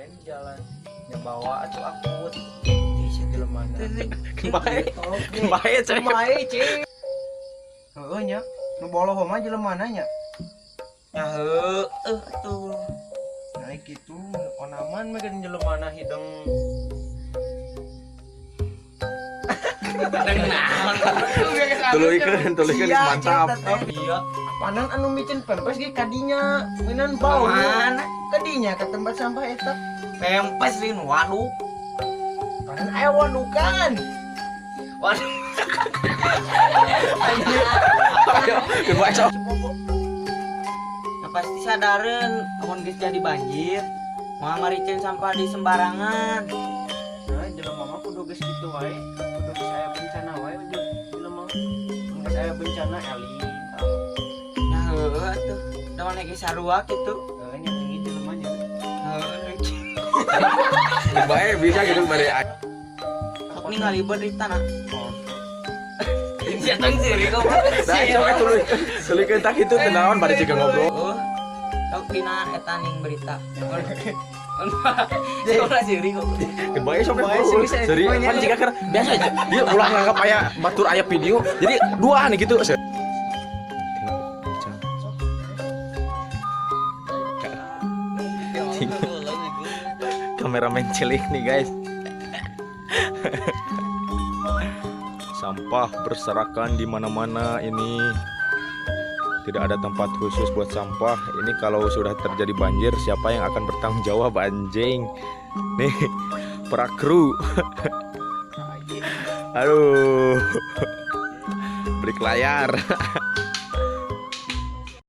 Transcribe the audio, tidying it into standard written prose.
Mana di jalan. Nya bawa atuh akut. Ih, si jelema na. Bae. Bae, cek. Bae, cek. Heueuh nya. Nu boloh mah jelema na nya. Ya heueuh atuh. Nah kitu onaman mah kan jelema na hidung. Tuluykeun, tuluykeun mantap. Iya. Panan anu micin pempes ge kadinya, meunan bau. Mana? Kadinya ke tempat sampah eta. Pempes lin waduk. Panan aya wadukan. Waduh. Ayo, keun bae sok. Nah, pasti sadareun amun geus jadi banjir. Moal mariceun sampah di sembarangan. Nah, jelema mah kudu geus kitu wae, kudu geus aya bencana wae jelema. Mun geus aya bencana eling. Nah, heueuh atuh. Da maneh ge sarua kitu. Heueuh nya ini jelema nya. Heueuh. Keun bae bisa gitu bari. Sok ningali berita na. Sia tong seuri kok. Nah, sok tuluy. Tuluykeun tah kitu teu naon bari jiga ngobrol. Oh. Sok dina eta ning berita. Sekolah seuri kok. Keun bae sok Bae, serius, eh. Seri pan jiga keur biasa aja. Dia ulah nganggap aya batur aya video. Jadi dua nih gitu. Kameramen cilik nih guys. Sampah berserakan di mana-mana ini. Tidak ada tempat khusus buat sampah. Ini kalau sudah terjadi banjir, siapa yang akan bertanggung jawab anjing? Nih, para kru. Aduh. Beli layar.